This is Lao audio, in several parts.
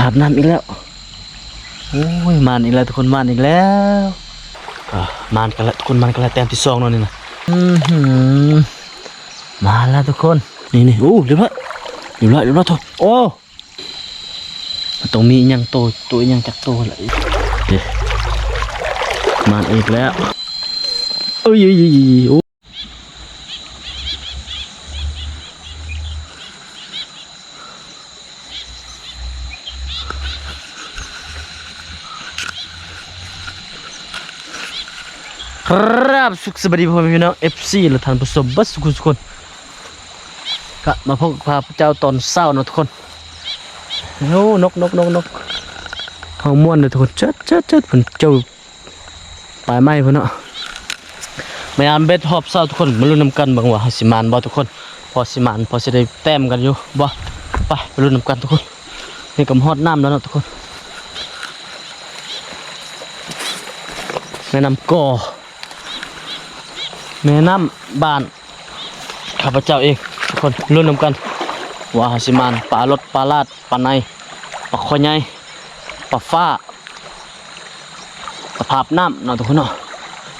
ອາບນ້ຳອີກແລ້ວ. ໂອ້ຍ ມານອີກແລ້ວທຸກຄົນ ມານອີກແລ້ວ. ອ່າ ມານກັນລະທຸກຄົນ ມານກັນລະ ແຕ້ມທີສອງເນາະນີ້ນະ. ອືຫື ມາແລ້ວທຸກຄົນ ນີ້ໆ. ໂອ້ ລຽບຮ້ອຍ ລຽບຮ້ອຍ ລຽບຮ້ອຍທຸກຄົນ. ໂອ້ ມັນຕ້ອງມີອີ່ຫຍັງໂຕ ໂຕອີ່ຫຍັງຈັກໂຕລະ. ເດ້ ມານອີກແລ້ວ. ເອີຍ ໂອ້ ຄຣັບ ສຸກສະບາຍດີພໍ່ແມ່ພີ່ນ້ອງ ເອັຟຊີ ແລະ ທ່ານຜູ້ຊົມເບິດສູ່ຄົນ. ກະມາພົບກັບຂ້າພະເຈົ້າຕອນເຊົ້າເນາະທຸກຄົນ. ໂອ້ ນົກ ນົກ ນົກ ນົກ ຮ້ອງມ່ວນເດີທຸກຄົນ. ຈັດ ຈັດ ຈັດ ເພິ່ນເຈົ້າປາຍໄມ້ພຸ້ນເນາະ. ມາຍາມເບັດຮອບເຊົ້າທຸກຄົນ ມາລຸ້ນນຳກັນເບິ່ງວ່າເຮົາຊິໝານບໍ່ທຸກຄົນ. ພໍຊິໝານ ພໍຊິໄດ້ແຕ້ມກັນຢູ່ບໍ່? ໄປ ໄປລຸ້ນນຳກັນທຸກຄົນ. ນີ້ກະມາຮອດນ້ຳແລ້ວເນາະທຸກຄົນ. ແມ່ນ້ຳກໍ ແມ່ນ້ຳບ້ານ ຂ້າພະເຈົ້າເອງທຸກຄົນ. ລຸ້ນນຳກັນວ່າເຮົາຊິໝານປາລົດ ປາລາດ ປາໄນ ປາຄໍໃຫຍ່ ປາຟ້າ ສະພາບນ້ຳເນາະທຸກຄົນເນາະ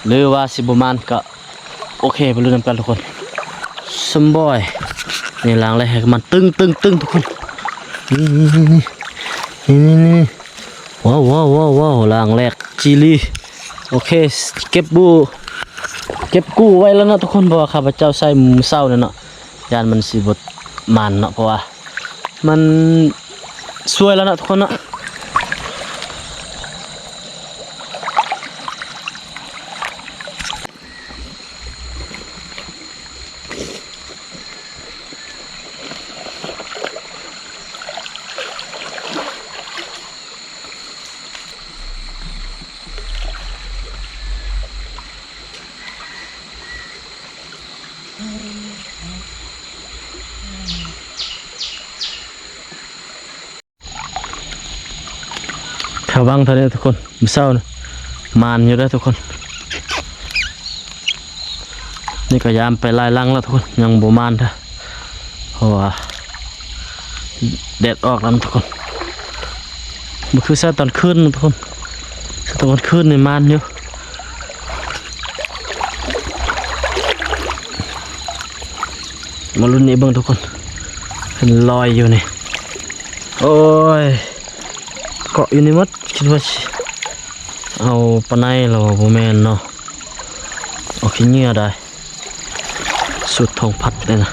ຫຼືວ່າຊິບໍ່ໝານກະໂອເຄ ໄປລຸ້ນນຳກັນທຸກຄົນ. ສົມບອຍ ນີ້ລາງແລກໃຫ້ມັນຕຶງໆໆ ທຸກຄົນ. ນີ້ ນີ້ ນີ້ ນີ້ ນີ້ ນີ້ ວ້າວ ວ້າວ ວ້າວ ວ້າວ ລາງແລກຈີລີ. ໂອເຄ ເກັບບູ ເກັບກູ້ໄວ້ແລ້ວເນາະທຸກຄົນ ເພາະວ່າຂ້າພະເຈົ້າໃສ່ມື້ເຊົ້ານີ້ເນາະ ຢ້ານມັນຊິບໍ່ໝານເນາະ ເພາະວ່າມັນສວຍແລ້ວເນາະທຸກຄົນເນາະ. ຖ້າຫວັງເທົ່ານີ້ທຸກຄົນ ມື້ເຊົ້ານີ້ ໝານຢູ່ເດີທຸກຄົນ. ນີ້ກະຍາມໄປຫຼາຍຫຼັງແລ້ວທຸກຄົນ ຍັງບໍ່ໝານເທື່ອ ເພາະວ່າແດດອອກແລ້ວທຸກຄົນ. ບໍ່ຄືໃສ່ຕອນຄືນທຸກຄົນ ໃສ່ຕອນກາງຄືນນີ້ໝານຢູ່. ມາລຸ້ນນີ້ເບິ່ງທຸກຄົນ ເຫັນລອຍຢູ່ນີ້. ໂອ້ຍ ເກາະຢູ່ນີ້ໝົດ ຄິດວ່າຊິເອົາປາໄນແລ້ວ ບໍ່ແມ່ນເນາະ ເອົາຂີ້ເຫຍື້ອໄດ້ ສູດທອງພັດນີ້ນະ.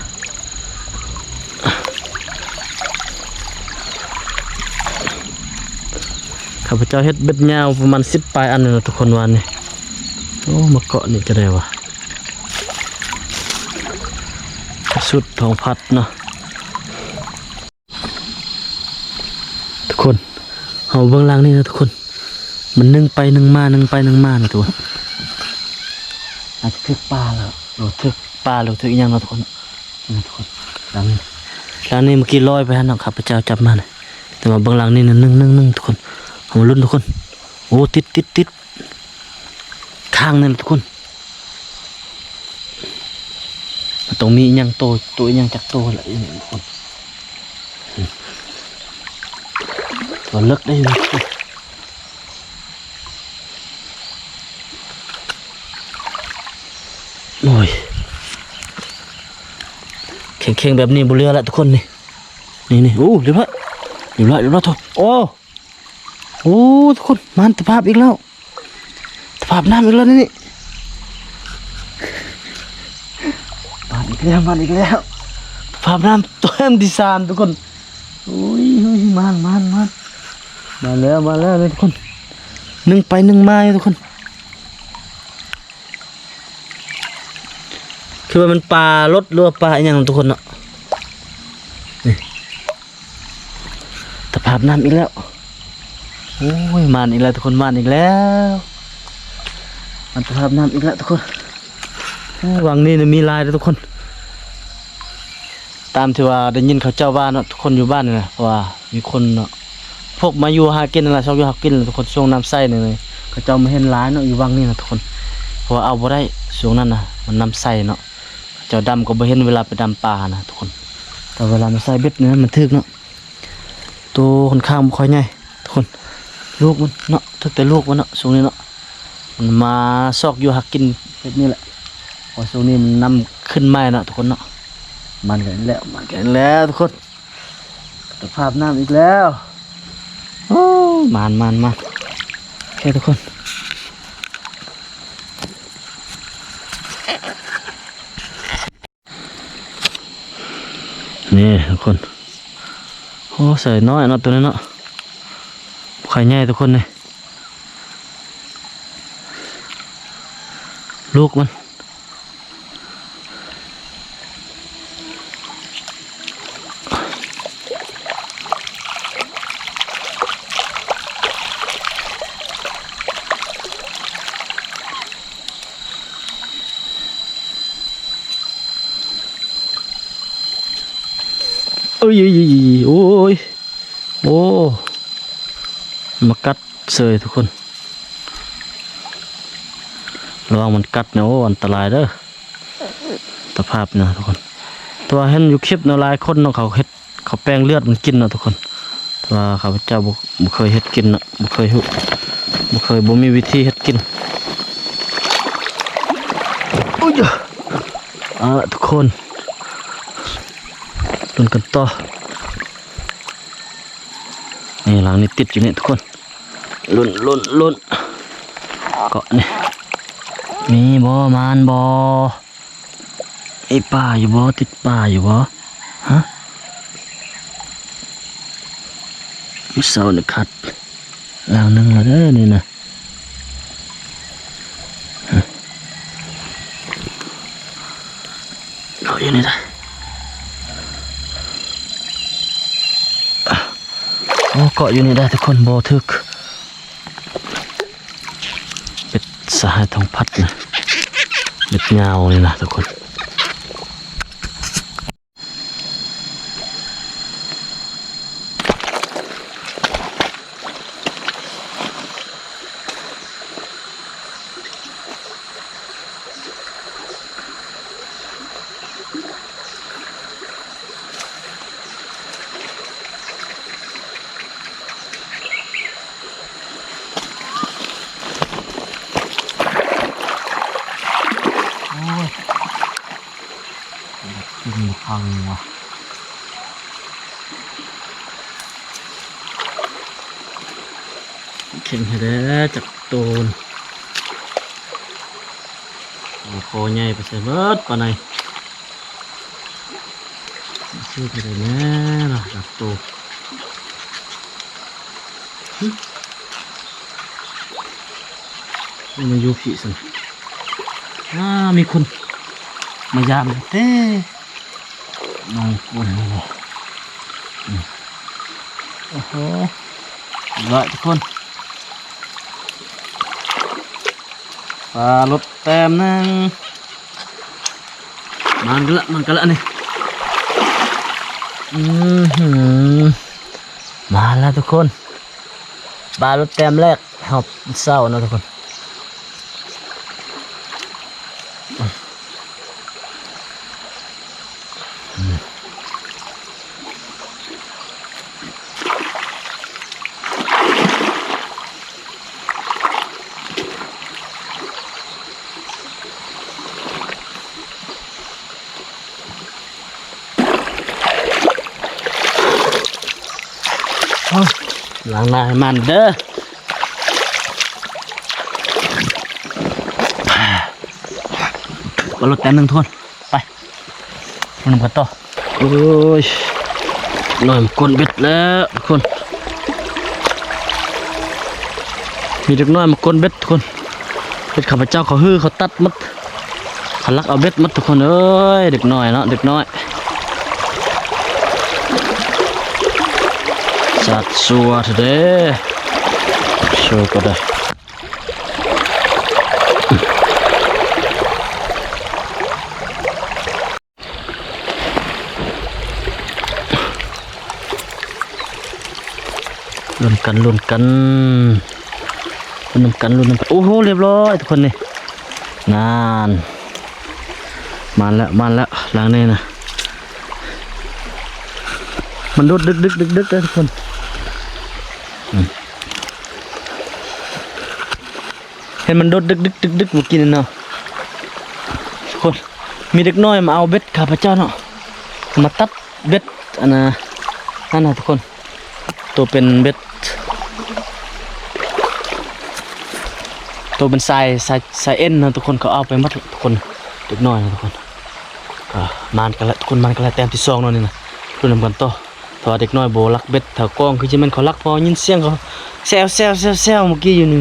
ຂ້າພະເຈົ້າເຮັດເບັດຍາວປະມານສິບປາຍອັນນີ້ນະທຸກຄົນ ວານນີ້. ໂອ້ ມາເກາະນີ້ຈະໄດ້ວະ ສຸດທອງພັດເນາະ. ທຸກຄົນ ເຮົາເບິ່ງຫຼັງນີ້ນະທຸກຄົນ ມັນໜຶ່ງໄປໜຶ່ງມາ ໜຶ່ງໄປໜຶ່ງມານະທຸກຄົນ. ອາດຈະຖືກປາແລ້ວ ຫຼືຖືກປາ ຫຼືຖືກອີ່ຫຍັງເນາະທຸກຄົນ. ນີ້ນະທຸກຄົນ ຫຼັງນີ້ ຫຼັງນີ້ເມື່ອກີ້ລອຍໄປຫັ້ນເນາະ ຂ້າພະເຈົ້າຈັບມານະ ແຕ່ວ່າເບິ່ງຫຼັງນີ້ນະ ໜຶ່ງ ໜຶ່ງ ໜຶ່ງ ທຸກຄົນ. ເຮົາມາລຸ້ນທຸກຄົນ. ໂອ້ ຕິດ ຕິດ ຕິດ ຂ້າງນັ້ນແຫຼະທຸກຄົນ. ມັນຕ້ອງມີອີ່ຫຍັງໂຕ ໂຕອີ່ຫຍັງຈັກໂຕລະ ອີ່ຫຍັງທຸກຄົນ. ຕົວເລິກໄດ້ຢູ່ ໂອ້ຍ ແຂງໆແບບນີ້ບໍ່ເຫຼືອລະທຸກຄົນນີ້. ນີ້ໆ ໂອ້ ລຽບຮ້ອຍ ລຽບຮ້ອຍ ລຽບຮ້ອຍທຸກຄົນ. ໂອ້ ໂອ້ ທຸກຄົນ ມານຕະພາບອີກແລ້ວ ຕະພາບນ້ຳອີກແລ້ວນີ້ ມານອີກແລ້ວ ມານອີກແລ້ວ ຕະພາບນ້ຳແຕ້ມທີສາມທຸກຄົນ. ໂອ້ຍ ໂອ້ຍ ມານ ມານ ມານ ມາແລ້ວ ມາແລ້ວທຸກຄົນ. ໜຶ່ງໄປໜຶ່ງມາຢູ່ທຸກຄົນ. ຄືວ່າມັນປາລົດ ຫຼືວ່າປາອີ່ຫຍັງທຸກຄົນເນາະ. ນີ້ ຕະພາບນ້ຳອີກແລ້ວ. ໂອ້ຍ ມານອີກແລ້ວທຸກຄົນ ມານອີກແລ້ວ. ມານຕະພາບນ້ຳອີກແລ້ວທຸກຄົນ. ໂອ້ ວັງນີ້ນະມີຫຼາຍເດີທຸກຄົນ. ຕາມທີ່ວ່າໄດ້ຍິນເຂົາເຈົ້າວ່າເນາະ ທຸກຄົນຢູ່ບ້ານນີ້ນະ ເພາະວ່າມີຄົນເນາະ ພວກມາຢູ່ຫາກິນຫັ້ນລະ ຊອກຢູ່ຫາກິນແຫຼະທຸກຄົນ. ຊ່ວງນ້ຳໃສນີ້ ເຂົາເຈົ້າມາເຫັນຫຼາຍເນາະ ຢູ່ວັງນີ້ນະທຸກຄົນ ເພາະວ່າເອົາບໍ່ໄດ້ ຊ່ວງນັ້ນນະ ມັນນ້ຳໃສເນາະ. ເຈົ້າດຳກໍບໍ່ເຫັນ ເວລາໄປດຳປານະທຸກຄົນ ແຕ່ເວລາມາໃສ່ເບັດນີ້ມັນຖືກເນາະ. ໂຕຂ້ອນຂ້າງບໍ່ຄ່ອຍໃຫຍ່ທຸກຄົນ. ລູກມັນເນາະ ຖືກແຕ່ລູກມັນເນາະ ຊ່ວງນີ້ເນາະ ມັນມາຊອກຢູ່ຫາກິນເຮັດນີ້ແຫຼະ ເພາະຊ່ວງນີ້ມັນນ້ຳຂຶ້ນໃໝ່ເນາະທຸກຄົນເນາະ. ມັນກັນແລ້ວ ມັນກັນແລ້ວທຸກຄົນ. ສະພາບນ້ຳອີກແລ້ວ. ໂອ້ ມານໆໆ ໂອເຄທຸກຄົນ. ນີ້ທຸກຄົນ ໂອ້ ໃສ່ນ້ອຍເນາະ ໂຕນີ້ເນາະ ບໍ່ຄ່ອຍໃຫຍ່ທຸກຄົນນີ້ ລູກມັນ. ໂອ້ຍ ໂອ້ຍ ໂອ້ ມາກັດເສີຍທຸກຄົນ. ລະວັງມັນກັດນະ ໂອ້ ອັນຕະລາຍເດີ ຕະພາບນະທຸກຄົນ. ແຕ່ວ່າເຫັນຢູ່ຄລິບນະ ຫຼາຍຄົນເນາະ ເຂົາເຮັດ ເຂົາແປງເລືອດມັນກິນເນາະທຸກຄົນ. ແຕ່ວ່າຂ້າພະເຈົ້າບໍ່ ບໍ່ເຄີຍເຮັດກິນເນາະ ບໍ່ເຄີຍຮູ້ ບໍ່ເຄີຍ ບໍ່ມີວິທີເຮັດກິນ. ອຸ້ຍ ເອົາລະທຸກຄົນ ລຸ້ນກັນຕໍ່. ນີ້ ຫຼັງນີ້ຕິດຢູ່ນີ້ທຸກຄົນ. ລຸ້ນ ລຸ້ນ ລຸ້ນ ເກາະນີ້ ມີບໍ່ ມານບໍ່? ມີປາຢູ່ບໍ່? ຕິດປາຢູ່ບໍ່? ຮະ? ມື້ເຊົ້ານີ້ຂັດຫຼັງໜຶ່ງແລ້ວເດີນີ້ນະ. ເກາະຢູ່ນີ້ໄດ໋ ໂອ້ ເກາະຢູ່ນີ້ໄດ໋ທຸກຄົນ ບໍ່ຖືກ. ເບັດສະຫາຍທອງພັດນະ ເບັດຍາວນີ້ນະທຸກຄົນ. ໂອ້ຍ ກິນພັງວ່າ ເຄັ່ງໃຫ້ແດ່ຈັກໂຕນ. ໂອ້ ຄໍໃຫຍ່ໄປໃສເບິດປານໃດ. ຊື່ໄປໄດ້ແນ່ລະ ລັກໂຕ ຫຶ ມາຢູ່ພີ້ຊັ້ນ. ອ້າ ມີຄົນມາຢາມແຕ່ ນ້ອງຄົນນີ້ ໂອ້ໂຫ ຮ້ອຍທຸກຄົນ. ປາຫຼຸດແຕ້ມໜຶ່ງ ມານກະລະ ມານກະລະນີ້. ອືຫື ມາແລ້ວທຸກຄົນ ປາຫຼຸດແຕ້ມແລກຮອບເຊົ້າເນາະທຸກຄົນ. ໂອ້ຍ ລ້າງໜ້າໃຫ້ມັນເດີ. ປາຫຼຸດແຕ້ມໜຶ່ງທຸກຄົນ ໄປ ມານຳກັນຕໍ່. ໂອ້ຍ ເດັກນ້ອຍມາກົນເບັດແລ້ວທຸກຄົນ ມີເດັກນ້ອຍມາກົນເບັດທຸກຄົນ. ເບັດຂ້າພະເຈົ້າເຂົາຮື້ເຂົາຕັດໝົດ ເຂົາລັກເອົາເບັດໝົດທຸກຄົນເອີຍ. ເດັກນ້ອຍເນາະ ເດັກນ້ອຍ ສາດຊົ່ວແທ້ເດ້ ໂຊກໍໄດ້. ລຸ້ນກັນ ລຸ້ນກັນ ລຸ້ນນຳກັນ ລຸ້ນນຳກັນ. ໂອ້ໂຫ ລຽບຮ້ອຍທຸກຄົນນີ້ ນັ້ນ ມາແລ້ວ ມາແລ້ວ ຫຼັງນີ້ນະ. ມັນດຸດດຶກໆໆໆເດີທຸກຄົນ ອືມ ເຫັນມັນໂດດດຶກໆໆໆ ເມື່ອກີ້ນີ້ເນາະ ທຸກຄົນ. ມີເດັກນ້ອຍມາເອົາເບັດຂ້າພະເຈົ້າເນາະ ມາຕັດເບັດ ອັນນ່າ ນັ້ນນະທຸກຄົນ. ໂຕເປັນເບັດ ໂຕເປັນສາຍ ສາຍ ສາຍເອັນເນາະທຸກຄົນ. ເຂົາເອົາໄປໝົດລະທຸກຄົນ ເດັກນ້ອຍນະທຸກຄົນ. ກໍມານກັນລະທຸກຄົນ ມານກັນລະ ແຕ້ມທີສອງເນາະນີ້ນະ. ລຸ້ນນຳກັນຕໍ່ ເພາະວ່າເດັກນ້ອຍບໍ່ລັກເບັດ ຖ້າກ້ອງຄືຊິແມ່ນເຂົາລັກ ເພາະຍິນສຽງເຂົາແຊວໆໆໆ ເມື່ອກີ້ຢູ່ນີ້.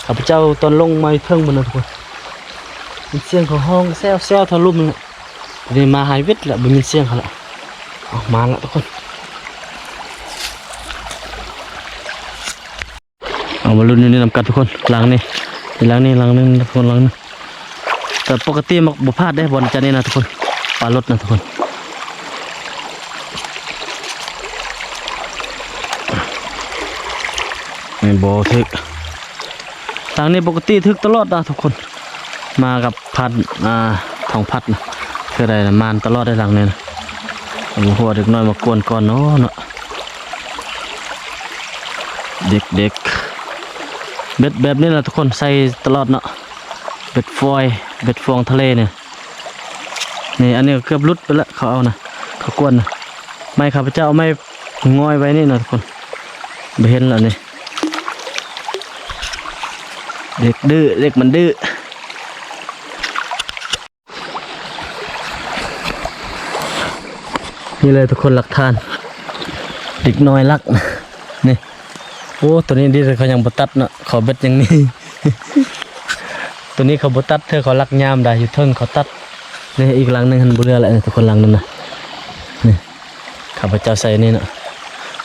ຂ້າພະເຈົ້າຕອນລົງມາຢູ່ເທິງພຸ້ນນະທຸກຄົນ ຍິນສຽງເຂົາຮ້ອງແຊວໆ ທາງລຸ່ມນັ້ນແຫຼະ. ນີ້ມາຫາເບັດລະ ບໍ່ຍິນສຽງເຂົາລະ. ເອົາ ມາລະທຸກຄົນ. ເອົາ ມາລຸ້ນຢູ່ນີ້ນຳກັນທຸກຄົນ. ຫຼັງນີ້ ຫຼັງນີ້ ຫຼັງໜຶ່ງທຸກຄົນ ຫຼັງໜຶ່ງ. ແຕ່ປົກກະຕິມັກບໍ່ພາດເດ້ ບ່ອນຈັດນີ້ນະທຸກຄົນ ປາລົດນະທຸກຄົນ. ແມ່ນບໍ່ຖືກ ຫຼັງນີ້ປົກກະຕິຖືກຕະຫຼອດນະທຸກຄົນ. ມາກັບພັນ ອ່າ ທອງພັດນະ ຄືໄດ້ນະ ມານຕະຫຼອດໃນຫຼັງນີ້ນະ. ໂອ້ໂຫ ເດັກນ້ອຍມາກວນກ່ອນເນາະ ເນາະ ເດັກໆ. ເບັດແບບນີ້ລະທຸກຄົນ ໃສ່ຕະຫຼອດເນາະ ເບັດຟອຍ ເບັດຟອງທະເລນີ້. ນີ້ ອັນນີ້ກໍເກືອບຫຼຸດໄປລະ ເຂົາເອົານະ ເຂົາກວນນະ. ໄມ້ຂ້າພະເຈົ້າເອົາໄມ້ງ່ອຍໄວ້ນີ້ນະທຸກຄົນ ບໍ່ເຫັນລະນີ້. ເດັກດື້ ເດັກມັນດື້. ນີ້ເລີຍທຸກຄົນ ຫຼັກຖານ ເດັກນ້ອຍລັກ ນີ້. ໂອ້ ໂຕນີ້ດີ ເຂົາຍັງບໍ່ຕັດເນາະ ເຂົາເບັດຍັງມີ. ໂຕນີ້ເຂົາບໍ່ຕັດເທື່ອ ເຂົາລັກຍາມໄດ້ ຢູ່ເທິງເຂົາຕັດ. ນີ້ ອີກຫຼັງໜຶ່ງຫັ້ນບໍ່ເຫຼືອແລ້ວ ນີ້ທຸກຄົນ ຫຼັງນັ້ນນະ. ນີ້ ຂ້າພະເຈົ້າໃສ່ນີ້ເນາະ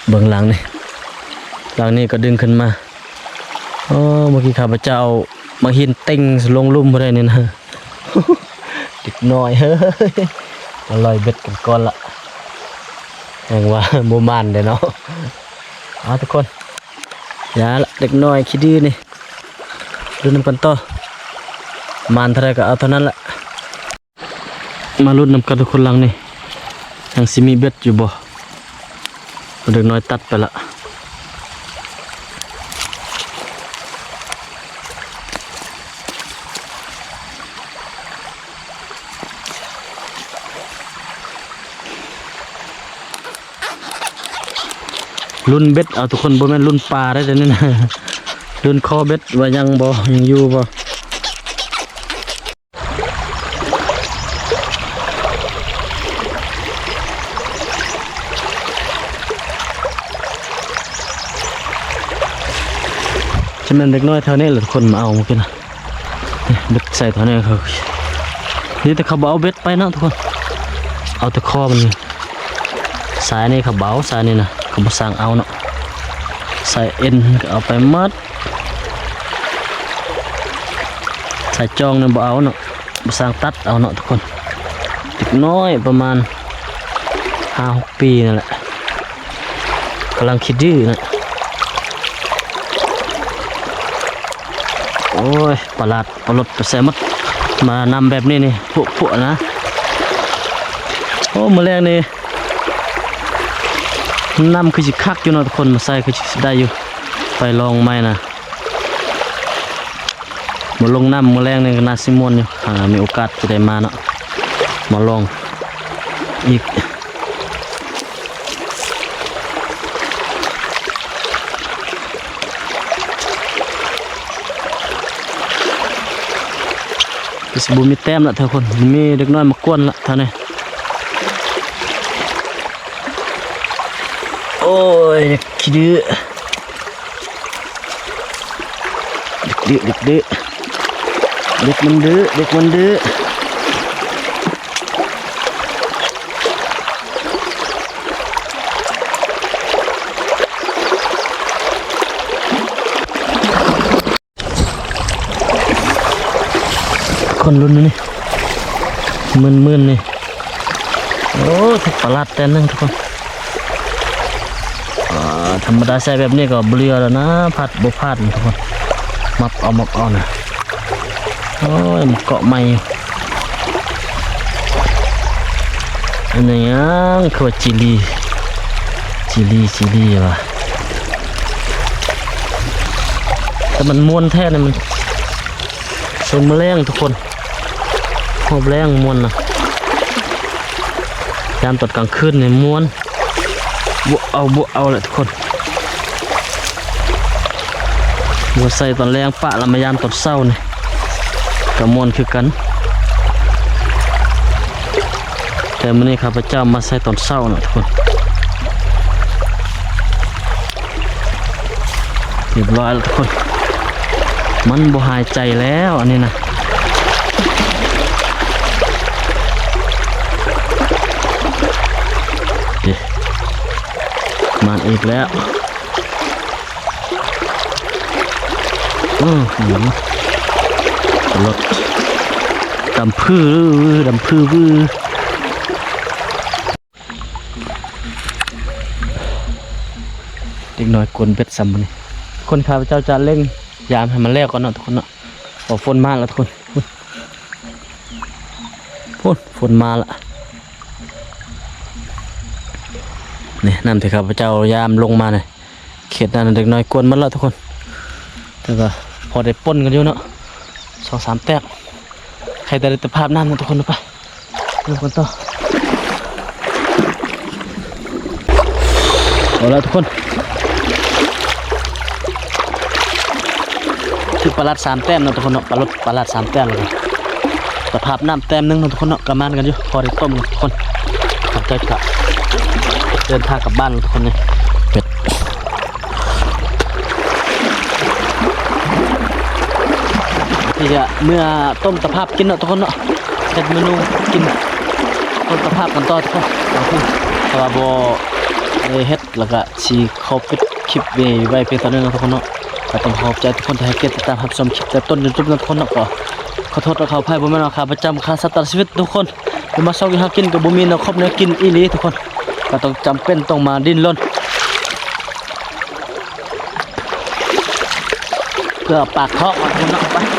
ເບິ່ງຫຼັງນີ້ ຫຼັງນີ້ກໍດຶງຂຶ້ນມາ. ໂອ້ ເມື່ອກີ້ຂ້າພະເຈົ້າເອົາໝາກຫີນເຕັງລົງລຸ່ມບໍ່ໄດ້ນີ້ນະ. ເດັກນ້ອຍເຮີ້ຍ ມາລອຍເບັດກັນກ່ອນລະ ແຮງວ່າບໍ່ໝານເດ້ເນາະ. ເອົາທຸກຄົນ ຢ່າລະ ເດັກນ້ອຍຂີ້ດື້ນີ້ ລຸ້ນນຳກັນຕໍ່ ໝານເທົ່າໃດກໍເອົາເທົ່ານັ້ນລະ. ມາລຸ້ນນຳກັນທຸກຄົນ ຫຼັງນີ້ຍັງຊິມີເບັດຢູ່ບໍ່? ເດັກນ້ອຍຕັດໄປລະ. ລຸ້ນເບັດເອົາທຸກຄົນ ບໍ່ແມ່ນລຸ້ນປາໄດ໋ ດຽວນີ້ນະ. ລຸ້ນຄໍເບັດວ່າຍັງບໍ່ ຍັງຢູ່ບໍ່. ຈະແມ່ນເດັກນ້ອຍແຖວນີ້ແຫຼະທຸກຄົນມາເອົາມື້ກີ້ນະ. ນີ້ເບັດໃສ່ເທົ່ານີ້ ເຂົາ ນີ້ແຕ່ເຂົາບໍ່ເອົາເບັດໄປເນາະທຸກຄົນ ເອົາແຕ່ຄໍມັນ. ສາຍນີ້ເຂົາບໍ່ເອົາ ສາຍນີ້ນະ ເຂົາບໍ່ສ້າງເອົາເນາະ. ສາຍເອັນກໍເອົາໄປໝົດ ສາຍຈອງນີ້ບໍ່ເອົາເນາະ ບໍ່ສ້າງຕັດເອົາເນາະທຸກຄົນ. ເດັກນ້ອຍປະມານຫ້າຫົກປີນັ້ນແຫຼະ ກຳລັງຂີ້ດື້ນະ. ໂອ້ຍ ປາຫຼາດປາຫຼົດໄປໃສໝົດ ມານຳແບບນີ້ນີ້ ພວກໆນະ. ໂອ້ ມື້ແລງນີ້ນ້ຳຄືຊິຄັກຢູ່ເນາະທຸກຄົນ ມາໃສ່ຄືຊິໄດ້ຢູ່ ໄປລອງໃໝ່ນະ. ມາລົງນ້ຳມື້ແລງນີ້ກໍໜ້າຊິມ່ວນຢູ່ ຫາມີໂອກາດຈະໄດ້ມາເນາະ ມາລອງອີກ. ຄືຊິບໍ່ມີແຕ້ມລະທຸກຄົນ ມີເດັກນ້ອຍມາກວນລະເທົ່ານີ້. ໂອ້ຍ ຂີ້ດື້ ເດັກດື້ ເດັກດື້ ເດັກມັນດື້ ເດັກມັນດື້. ຄົນລຸ້ນນີ້ ມື່ນໆນີ້ ໂອ້ ຖືກປາຫຼາດແຕ່ໜຶ່ງທຸກຄົນ. ອ່າ ທຳມະດາໃສ່ແບບນີ້ກໍບໍ່ເຫຼືອແລ້ວນະ ພັດບໍ່ພາດທຸກຄົນ ມັບເອົາ ມັບເອົານະ. ໂອ້ຍ ມັນເກາະໃໝ່ຢູ່. ອັນນີ້ຫຍັງ ຄືວ່າຈີລີ ຈີລີ ຈີລີວ່າ. ມັນມ່ວນແທ້ນີ້ ມັນ ເຊິ່ງມື້ແລງທຸກຄົນ ຮອບແລງມ່ວນນະ ຍາມຕອນກາງຄືນນີ້ມ່ວນ ບົວເອົາ ບົວເອົາແຫຼະທຸກຄົນ ບົວໃສ່ຕອນແລງ ປະລະມາຍາມຕອນເຊົ້ານີ້ ກະມ່ວນຄືກັນ. ແຕ່ມື້ນີ້ຂ້າພະເຈົ້າມາໃສ່ຕອນເຊົ້ານະທຸກຄົນ. ຮຽບຮ້ອຍແລ້ວທຸກຄົນ ມັນບໍ່ຫາຍໃຈແລ້ວອັນນີ້ນະ. ເດ້ ມາອີກແລ້ວ. ອື ອື ລົດດຳພືວື ດຳພືວື. ເດັກນ້ອຍກົນເບັດຊ້ຳມື້ນີ້ ຄົນ ຂ້າພະເຈົ້າຈະເລັ່ງຍາມໃຫ້ມັນແລ້ວກ່ອນເນາະທຸກຄົນເນາະ ເພາະຝົນມາແລ້ວທຸກຄົນ. ພຸ້ນ ຝົນມາລະ ນີ້ ນ້ຳທີ່ຂ້າພະເຈົ້າຍາມລົງມານີ້ ເຂດນັ້ນເດັກນ້ອຍກວນໝົດແລ້ວທຸກຄົນ ແຕ່ກໍພໍໄດ້ປົນກັນຢູ່ເນາະ ສອງສາມແຕ້ມ. ໃຜແຕ່ໄດ້ຕະພາບນ້ຳນະທຸກຄົນ ໄປ ເລີ່ມກັນຕໍ່. ເອົາລະທຸກຄົນ ຖືກປາຫຼາດສາມແຕ້ມເນາະທຸກຄົນເນາະ ປາຫຼົດ ປາຫຼາດສາມແຕ້ມ ແລ້ວກໍຕະພາບນ້ຳແຕ້ມໜຶ່ງເນາະທຸກຄົນເນາະ ກະໝານກັນຢູ່ ພໍໄດ້ຕົ້ມທຸກຄົນ. ເຮົາຈະກະເດີນທາງກັບບ້ານທຸກຄົນນີ້ ເປັດ ທີ່ຈະເມືອຕົ້ມຕະພາບກິນເນາະທຸກຄົນເນາະ ເຮັດເມນູກິນ ຕົ້ມຕະພາບກັນຕໍ່ທຸກຄົນ. ເພາະວ່າບໍ່ໄດ້ເຮັດ ແລ້ວກະຊິຂໍປິດຄລິບໄວ້ພຽງເທົ່ານີ້ເນາະທຸກຄົນເນາະ. ກໍຕ້ອງຂອບໃຈທຸກຄົນທີ່ໃຫ້ກຽດຕິດຕາມຮັບຊົມຄລິບແຕ່ຕົ້ນຈົນຈົບເນາະທຸກຄົນເນາະ. ກໍຂໍໂທດຂໍອະໄພ ບໍ່ແມ່ນວ່າຂ້າພະເຈົ້າມາຄາສັດຕັດຊີວິດທຸກຄົນ ບໍ່ມາຊອກຢູ່ຫາກິນ ກໍບໍ່ມີແນວຄົບແນວກິນອີ່ຫຼີທຸກຄົນ ກໍຕ້ອງຈຳເປັນຕ້ອງມາດີ້ນລົນ ເພື່ອປາກທ້ອງເນາະທຸກຄົນເນາະ. ໄປ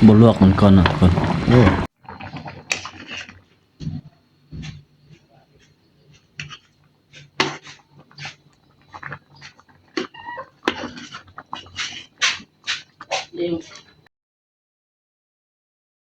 ບໍ່ລວກມັນກ່ອນເນາະທຸກຄົນ. ໂອ້